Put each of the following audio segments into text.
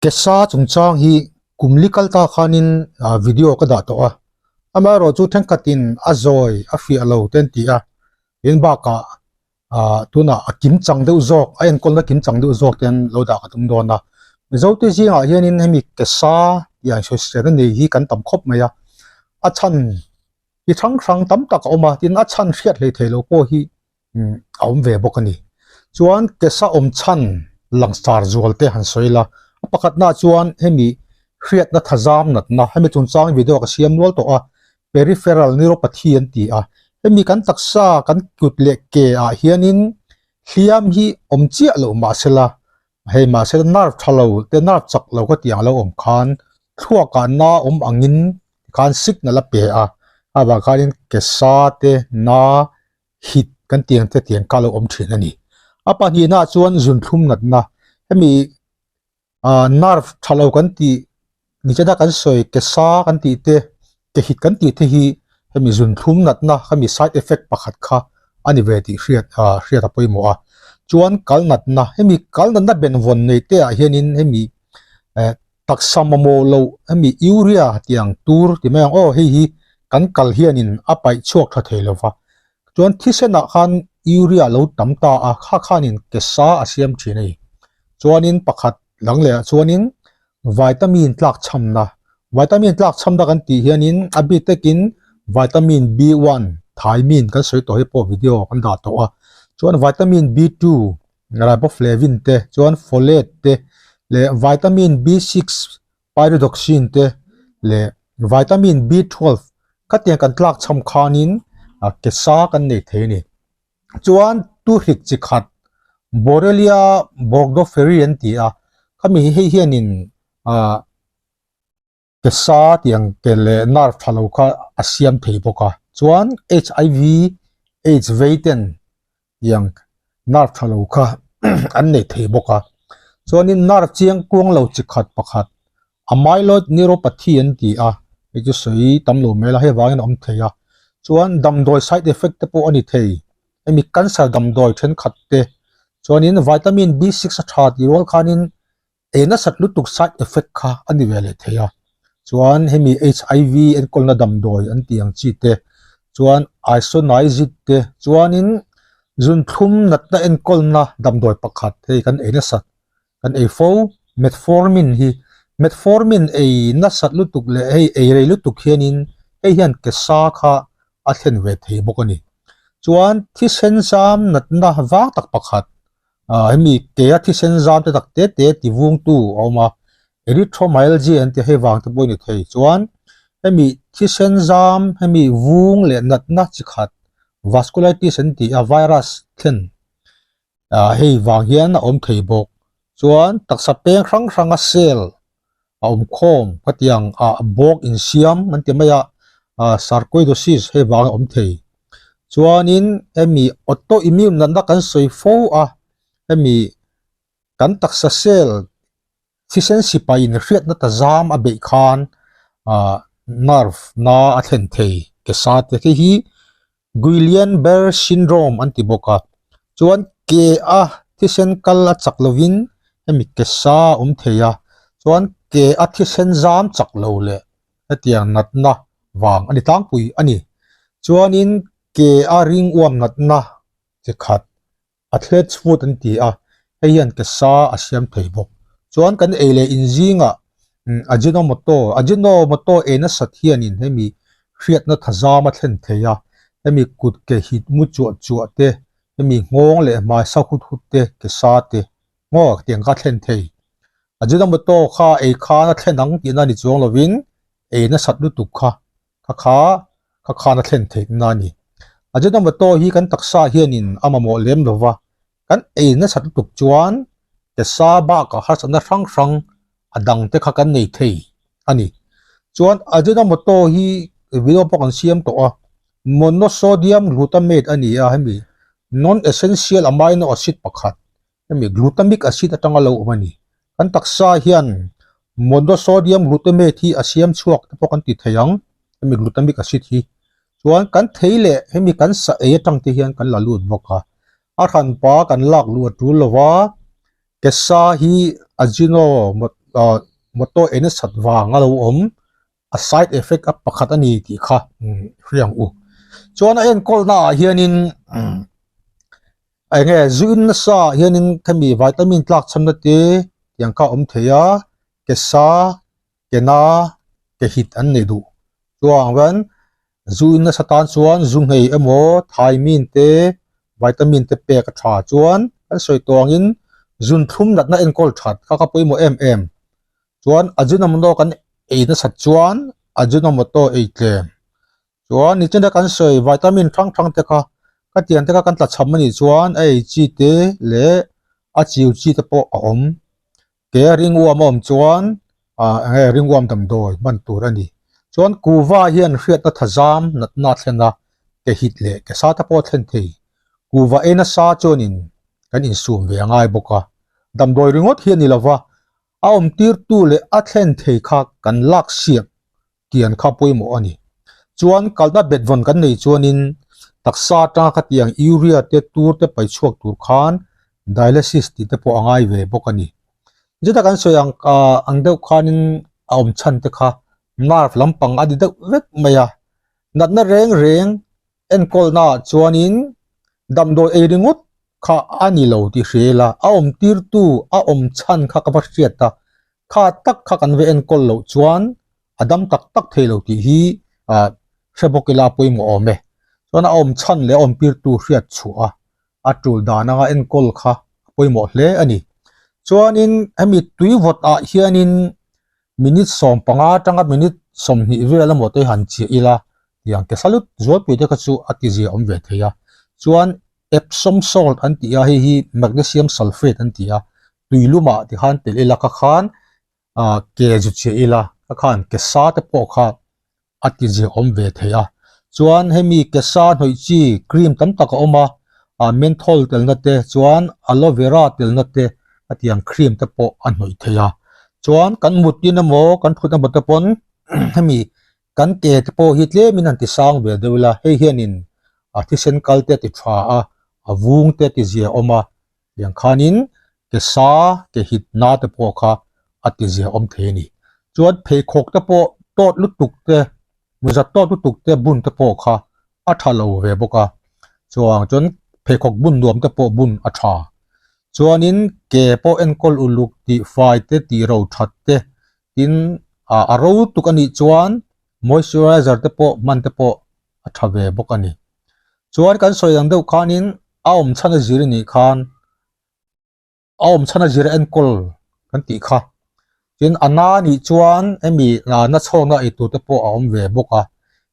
Kesa chungchang hi kum li kal ta khanin video ka dah tawh a, amaherawhchu thenkhatin a zawi a fiah lo te an ti a, tin bakah ah tunah a kim chang deuh zawk a enkawlna kim chang deuh zawk te an lo dah ka tum dawn a, Mizote zingah hianin hemi Kesa tih ang sawisel a nei hi kan tam khawp mai a, a chhan hi hrang hrang tam tak a awm a, tin a chhan hriat hleithei lo pawh hi a awm ve bawk a ni. Chuan Kesa awm chhan langsar zual te han sawi la, a pakhatnaah chuan hemi hriatna thazam natna hemi chungchang video ka siam nual tawh a, peripheral neuropathy an ti a, hemi kan taksa kan kut leh ke ah hianin hliam hi awm chiah loh mahsela hei mahsela nerve tha lo te nerve chak lo ka tih ang lo awm khan thluakah na awm angin tikhan signal a pe a, avang khanin ke sa te na hit kan tih ang te tiang kha a lo awm thin a ni. A pahnihnaah chuan zunthlum natna hemi ah nerve tha lo kan tih nichina kan sawi ke sa kan tih te ke hit kan tih te hi hemi zunthlum natna hemi side effect pakhat kha a ni ve tih hriat ah hriat a pawimawh a chuan kal natna hemi kal natna benvawn nei te ah hianin hemi eh taksa mamawh loh hemi urea tih ang tur ti mai ang aw hei hi kan kal hianin a paih chhuak tha thei lova chuan thisenah khan urea lo tam ta a kha khanin ke sa a siam thin a ni chuanin pakhat dang leh ah chuanin vitamin tlak chhamna vitamin tlak chhamna kan tih hianin a bik takin vitamin B one thiamine kan sawi tawh hi pawh video kan dah tawh a chuan vitamin B two riboflavin te chuan folate te leh vitamin B six pyridoxine te leh vitamin B 12 khatiang kan tlak chham khanin ke sa kan nei thei a ni. Chuan tuhrik chi khat Borrelia burgdorferi an ti a, khami hi hei hianin ah ke sa tih ang ke leh nerve tha lo kha a siam thei bawk a. Chuan HIV AIDS vei ten tiang nerve tha lo kha an nei thei bawk a chuanin nerve chiang kuang lo chi khat pakhat amyloid neuropathy an ti a hei chu sawi tam lo mai la hei vangin a awm thei a chuan damdawi side effect te pawh a ni thei hemi cancer damdawi thenkhat te chuanin vitamin B six a tha tih rual khanin Ei nasat lutuk side effect kha a ni ve leh thei a, chuan hemi HIV enkawlna damdawi an tih ang chi te, chuan isoniazid te, chuanin zunthlum natna enkawlna damdawi pakhat hei kan ei nasat kan ei fo metformin hi, metformin ei nasat lutuk leh hei ei rei lutuk hianin hei hian ke sa kha a thlen ve thei bawk a ni. Chuan thisen zam natna vang tak pakhat ah hemi ke a thisen zam te tak te te ti vung tu a awm a erythromyalgia an ti a hei vang te pawh a ni thei chuan hemi thisen zam hemi vung leh natna chi khat vasculitis an ti a virus thlen ah hei vang hian a awm thei bawk chuan taksa peng hrang hrang a cell a awm khawm khatiang ah bawk insiam an ti mai a ah sarcoidosis hei vang a awm thei chuanin hemi autoimmune natna kan sawi fo a hemi kan taksa cell thisen sipai in hriatna ta zam a beih khan ah nerve na a thlen thei ke sa te khi hi Guillain-Barre syndrome an ti bawk a, chuan ke a thisen kal a chak lovin hemi ke sa a awm thei a, chuan ke a thisen zam chak lo leh hetiang natna vang a ni tlangpui a ni. Chuanin ke a ring uam natna chi khat Athlete's foot an ti a, hei hian ke sa a siam thei bawk. Chuan kan ei leh in zingah Ajinomoto, Ajinomoto ei nasat hianin hemi hriatna thazam a thlen thei a, hemi kut ke hit mu chuah chuah te, hemi nghawng leh hmai sa hut hut te, ke sa te, ngaw tiang kha a thlen thei. Ajinomoto kha ei khan a thlen ang tihna ni chuang lovin ei nasat lutuk kha kha kha kha khan a thlen theih na a ni. Ajinomoto hi kan taksa hianin a mamawh lem lo va, kan ei nasat lutuk chuan ke sa bakah harsatna hrang hrang a dang te kha kan nei thei a ni. Chuan Ajinomoto hi video pawh kan siam tawh a, monosodium glutamate a ni a, hemi non-essential amino acid pakhat hemi glutamic acid atanga lo awm a ni. Kan taksa hian monosodium glutamate hi a siam chhuak te pawh kan ti thei ang, hemi glutamic acid hi. Chuan kan thei leh hemi kan sa ei atang te hian kan la lut bawk a, a hranpa kan lak luh a tul lo va, ke sa hi ajino. motor ei nasat vang a lo awm a side effect a pakhat a ni tih kha hria ang u. Chuan a enkawl naah hianin eng nge zu in nasa ah hianin khami vitamin tlak chhamna te tiang kha a awm thei a ke sa ke na ke hit an nei duh. Chuan hian zu in nasa tan chuan zu nghei emaw thiamine te vitamin te pek a tha chuan kan sawi tawh angin zun thlum natna enkawl that kha kha pawimawh em em. Chuan Ajinomoto kan ei nasat chuan Ajinomoto ei tlem. Chuan nichina kan sawi vitamin hrang hrang te kha ka tiang te kha kan tla chham anih chuan a ei chi te leh a chiu chi te pawh a awm. Ke ringuam a awm chuan ah eng nge ringuam damdawi hman tur a ni. Chuan kuhva hian hriatna thazam natna a thlen a, ke hit leh ke sa te pawh a thlen thei. Kuhva ei nasa chuanin kan insum ve a ngai bawk a. Damdawi ringawt hi a ni lova, a awm tirtu leh a thlen thei kha kan lak siak tian kha pawimawh a ni. Chuan kalna bet vawn kan nei chuanin taksa atanga khatiang urea te tur te pai chhuak tur khan dialysis tih te pawh a ngai ve bawk a ni. Zeta kan sawi ang ang deuh khanin a awm chhan te kha nerve lampang a ni deuh vek mai a. Natna reng reng enkawlnaah chuanin damdawi ei ringawt kha a ni lo tih hria ila a awm tirtu a awm chhan kha ka va hriat a, kha tak kha kan va enkawl loh chuan a dam tak tak thei lo tih hi ah hre bawk ila a pawimawh awm e. Chuan a awm chhan leh a awm tirtu hriat chhuah a, a tul dan anga enkawl kha a pawimawh hle a ni. Chuanin hemi tuivawt ah hianin minute 15 atanga minute 20 vel emaw te han chiah ila tiang ke salut zualpui te kha chu a ti zia awm ve thei a. Chuan Epsom salt an ti a, hei hi magnesium sulphate an ti a, tui lumah tikhan telh ila kha khan ah ke zu chiah ila kha khan ke sa te pawh kha a ti zia awm ve thei a. Chuan hemi ke sa hnawih chi cream tam tak a awm a, ah menthol telna te chuan aloe vera telna te a tiang cream te pawh a hnawih thei a. Chuan kan mut in emaw kan thut emaw te pawn hemi Kan ke te pawh hi tlemin han ti sang ve deuh ila, hei hianin a thisen kal te a ti tha a, a vung te a ti zia awm a, tiang khanin ke sa, ke hit na te pawh kha a ti zia awm thei a ni. Chuan pheikhawk te pawh tawt lutuk te, muzat tawt lutuk te bun te pawh kha a tha lo ve bawk a, chuang chuan pheikhawk bun nuam te pawh bun a tha. Chuanin ke pawh enkawl uluk tih fai te tih ro that te Tin, a ro tuk a nih chuan moisturizer te pawh hman te pawh a tha ve bawk a ni. Chuan kan sawi ang deuh khanin a awm chhan a zir anih khan a awm chhan a zir enkawl kan tih kha. Tin, a na anih chuan hemi na chhawkna ei tur te pawh a awm ve bawk a.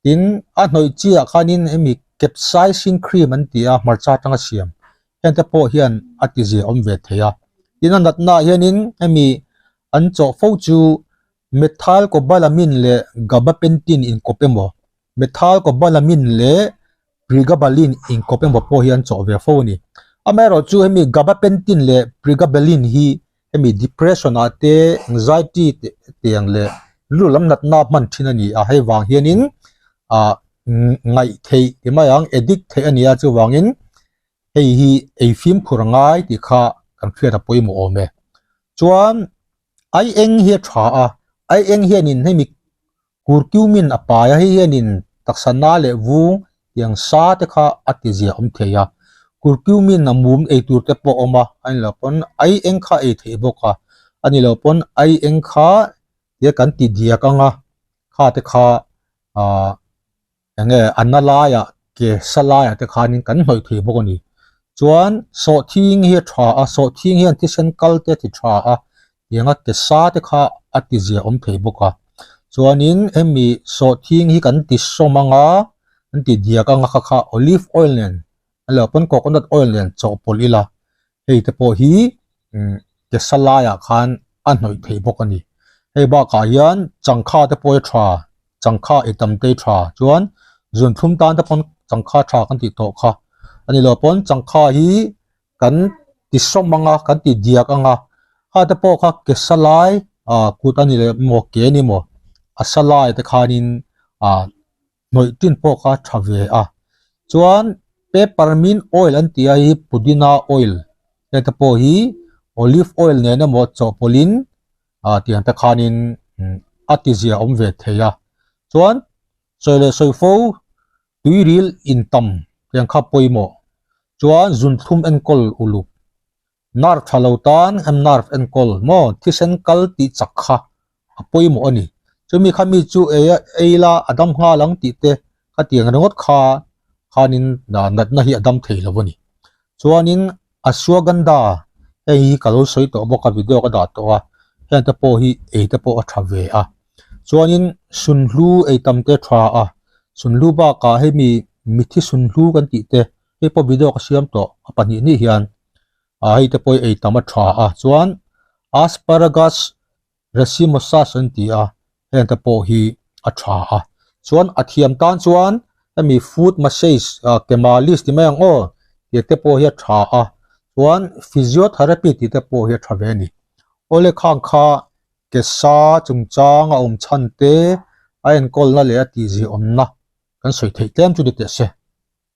Tin, a hnawih chiah khanin hemi capsaicin cream an ti a, hmarcha atanga siam heng te pawh hian a ti zia awm ve thei a. Tin, a natna ah hianin hemi An chawh fo chu methylcobalamin leh gabapentin inkawp emaw, methylcobalamin leh pregabalin inkawp emaw pawh hi an chawh ve fo a ni. Amaherawhchu hemi gabapentin leh pregabalin hi hemi depression ah te, anxiety te tiang leh rilru lam natna hman thin a ni a, hei vang hianin ah ngaih theih ti mai ang, addict theih a ni a, chuvangin hei hi ei fimkhur a ngai tih kha kan hriat a pawimawh awm e. Chuan ai eng hi a tha a, ai eng hianin hemi curcumin a pai a, hei hianin taksa na leh vung tiang sa te kha a ti zia awm thei a. Curcumin a mum ei tur te pawh a awm a, a ni lo pawn ai eng kha ei theih bawk a, a ni lo pawn ai eng kha tia kan ti diak ang a, kha te kha ahh Eng nge a na laiah ke sa laiah te khanin kan hnawih thei bawk a ni. Chuan sawhthing hi a tha a, sawhthing hian thisen kal te a ti tha a, tianga ke sa te kha a ti zia awm thei bawk a. Chuanin hemi sawhthing hi kan ti sawm ang a, kan ti diak ang a kha kha olive oil nen a lo pawn coconut oil nen chawhpawlh ila hei te pawh hi ke sa laiah khan a hnawih theih bawk a ni. Hei bakah hian changkha te pawh hi a tha, changkha ei tam te hi tha chuan zunthlum tan te pawn changkha tha kan tih tawh kha a ni lo pawn changkha hi kan ti sawm ang a, kan ti diak ang a, kha te pawh kha ke sa lai ah kut a ni leh maw ke a ni maw a sa lai te khanin ah hnawih tin pawh kha tha ve a chuan peppermint oil an tih a hi pudina oil hete pawh hi olive oil nen emaw chawhpawlhin. Ah tiang te khanin a ti zia awm ve thei a. Chuan sawi leh sawi fo tuiril intam tiang kha pawimawh. Chuan zunthlum enkawl uluk. Nerve tha lo tan em nerve enkawl maw thisen kal tih chak kha a pawimawh a ni. Chumi kha mi chu ei a ei la a dam nghal ang tih te kha tiang ringawt kha khanin natna hi a dam thei lo a ni. Chuanin ashwagandha hei hi ka lo sawi tawh bawk a video ka dah tawh a heng te pawh hi ei te pawh a tha ve a. Chuanin sunhlu ei tam te tha a sunhlu bakah hemi mithi sunhlu kan tih te hei pawh video ka siam tawh a pahnih hnih hian ah hei te pawh hi ei tam a tha a chuan asparagus racemosus an ti a heng te pawh hi a tha a chuan a thiam tan chuan hemi foot massage ah ke malis ti mai ang aw tih te pawh hi a tha a chuan physiotherapy tih te pawh hi a tha ve a ni awle khang kha ke sa chungchang a awm chhan te a enkawlna leh a tihzia awmna kan sawi theih tlem chu ni teh se.